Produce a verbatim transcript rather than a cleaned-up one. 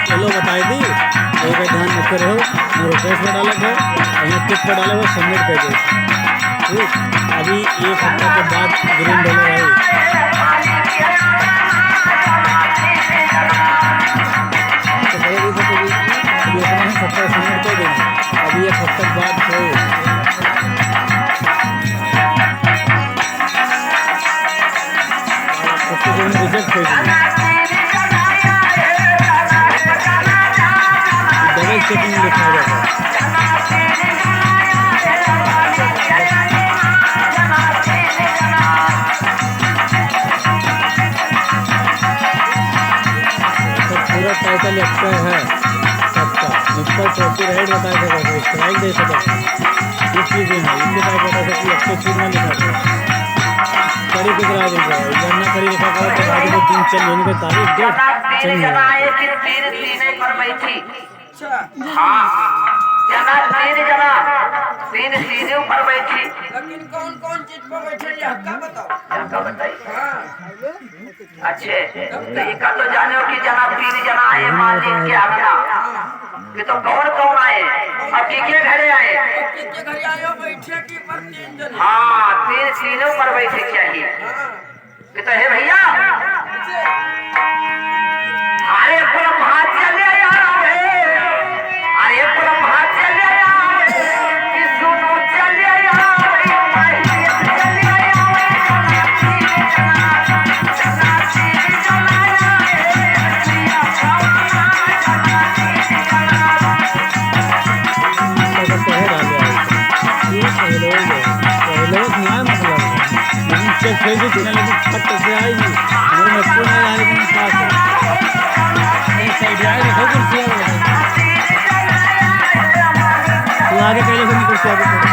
चलो बताई दी, एक बार ध्यान रखे रहो, मोर request पर डालत है, और यहाँ tick पर डाले हुए submit कर दो। ठीक, अभी एक हफ्ता के बाद green ढोलक आई। तो पहले भी तो कभी, अभी अपना ही सत्ता submit कर देंगे, अभी एक हफ्ता के बाद फिर उसको जो है reject कर दिया। Double checking लिखा जाता है। तो पूरा title अच्छा है सबका, इस पर copyright बता सका, strike दे सका, ये चीजें हैं, इनके पास बता सकती है, अच्छी चीज ना लिखा करो। कड़ी कुछ राज लिखा करो, या ना कड़ी लिखा करो, तो आगे को दिन चल, इनके तारीख date चेंज हो जाती है। तीन सीने पर बैठी। अच्छा। हाँ, जना तीन जना, तीन सीने पर बैठी। लेकिन कौन कौन चीज पर बैठे, ये हक्का बताओ। हक्का बताई। हाँ। अच्छे, तो इका तो जाने हो कि जना तीन जना आए मालिक के अंगना। ये तो कौन कौन आए? अब के के घरे आए? के के घरे आए हो, बैठे की पर तीन जने। हाँ, तीन सीनों पर बैठे चाहिए। हाँ। ये तो है भैया। अरे ब्रह्मा चले आवे, अरे ब्रह्मा चले आवे, विष्णु चले आवे, महेश चले आवे। तू आगे पहले से नहीं कुर्सी आगे पहले।